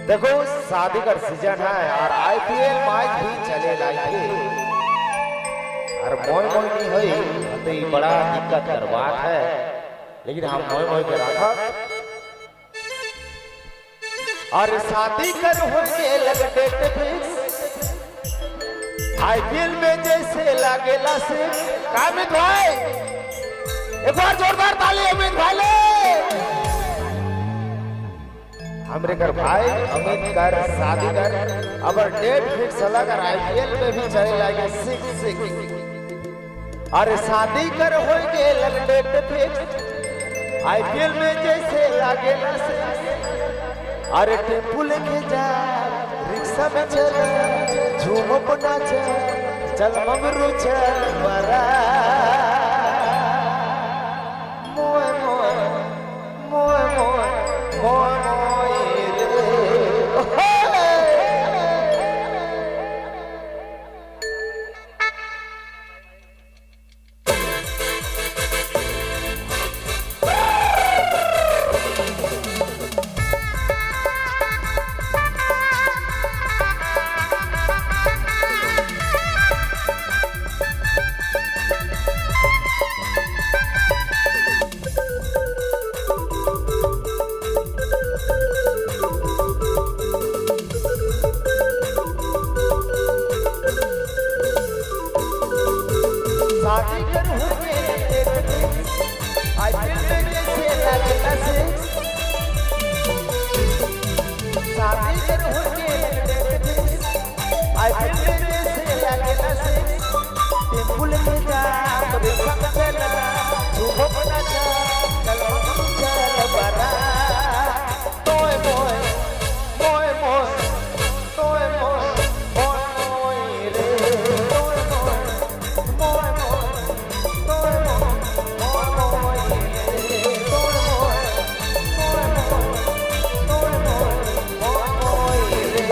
देखो शादी का सीजन है और आईपीएल मैच भी चले लागे और मोय मोय नहीं होई तो ये बड़ा दिक्कत कर बात है, लेकिन हम मोय मोय के रखा। और शादी कर होके लग डेट फिक्स आईपीएल में जैसे लागेला से अमित भाई एक बार जोरदार ताली अमित भाई ले। हमरे कर भाई अमित कर शादी कर अब डेट फिक्स अलग और आईपीएल में भी चले लागे 6-6। अरे शादी कर हो के लग डेट फिक्स आईपीएल में जैसे लागेला से। अरे टेम्पू लेके जा रिक्शा में चल झूम अपना चल चल मगरू चल बरा मोय मोय मोय मोय मोय मोय रे। शादी कर होके आईपीएल में जैसे लागेला सिक्स। शादी कर होके आईपीएल में जैसे लागेला सिक्स। टेम्पू लेके जा रिक्शा में चला झूमो बना चल चल चल बरा तोय मोय मोय मोय तोय मोय मोय मोय रे तोय मोय मोय मोय तोय मोय मोय मोय रे तोय मोय मोय मोय तोय मोय मोय मोय रे।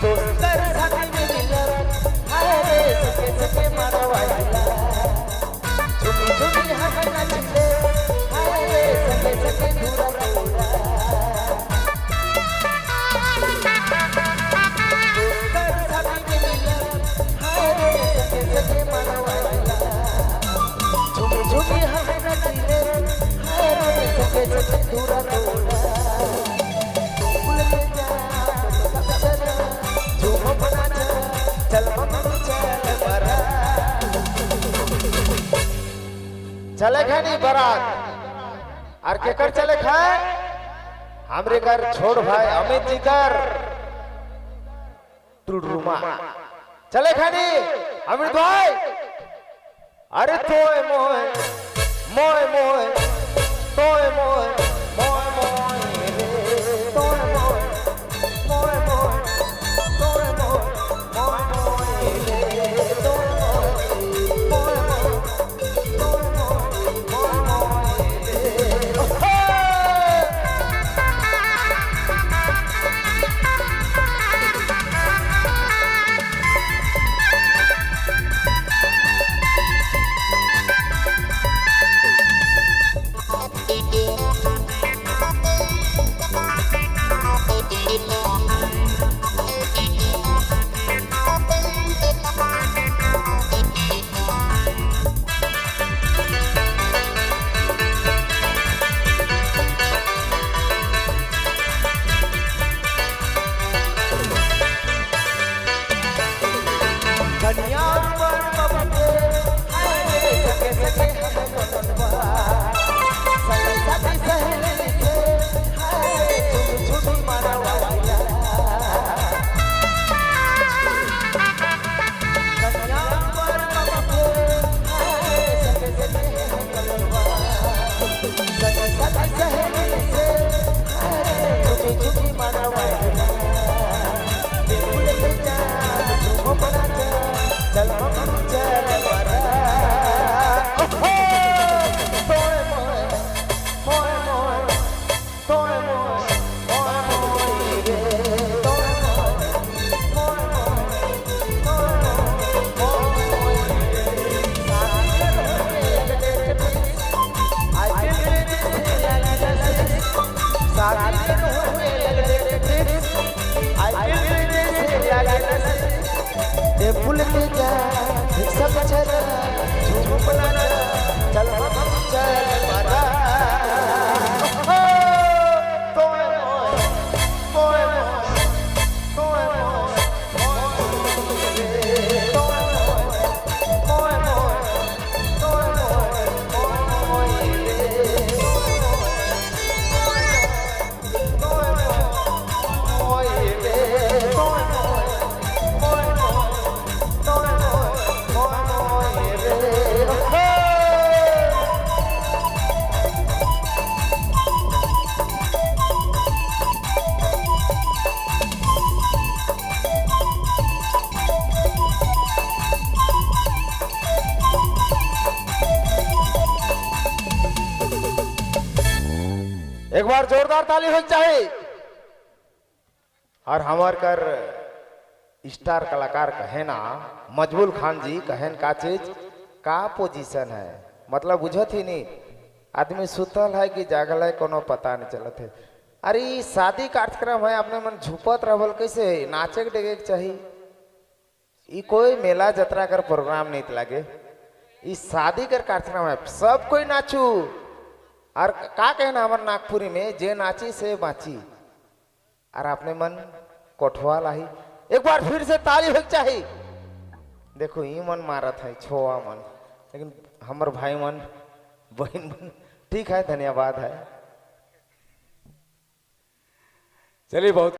दोस्तर साथी में मिलर हाय रे सके सके मरवाइला झुमी झुमी हम नाचले हाय रे सके सके धूरा धूरा। दोस्तर साथी में मिलर हाय रे सके सके मरवाइला झुमी झुमी हम नाचले हाय रे सके सके धूरा धूरा। चले खा नहीं बारात और केकर चले खाए हमरे घर छोड़ भाई अमित जी कर टुडरुमा चले खानी अमित भाई। अरे तोय मोय मोय मोय तोय मोय मोय मोय रे तोय मोय मोय मोय तोय मोय मोय मोय रे तोय मोय मोय मोय तोय मोय मोय मोय रे। Thank चल हम चल बारात। ओहो, तोय मोय, मोय मोय, तोय मोय, मोय मोय रे, तोय मोय, मोय मोय, तोय मोय, मोय मोय रे। साथी होवे लगले आई साथी होवे लगले आई टेम्पुल के जा सब चल झूम बनाना चल हम चल बारात। ओहो, तोय मोय, मोय मोय, तोय मोय, मोय मोय रे, तोय मोय, मोय मोय, तोय मोय, मोय मोय रे, तोय मोय, मोय रे, तोय मोय, मोय मोय, तोय मोय, मोय मोय रे। ओहो! एक बार जोरदार ताली हो चाहे। और हमार कर स्टार कलाकार कहे ना मजबूल खान जी कहेन का चीज का पोजीशन है, मतलब बुझत ही नहीं, आदमी सुतल है कि जागल है कोनो पता नहीं चलत है। अरे ई शादी कार्यक्रम है, अपने मन झुपत रहल कैसे है, नाचे के डेगे के चाहिए। ई कोई मेला जतरा कर प्रोग्राम नहीं लागे, ई शादी कर कार्यक्रम है, सब कोई नाचू। और का कहना हमार नागपुरी में जे नाची से बाची। और अपने मन कोठवा लाही। एक बार फिर से ताली हो चाहिए। देखो ई मन मारत है छोआ मन, लेकिन हमर भाई मन बहन मन ठीक है, धन्यवाद है। चलिए बहुत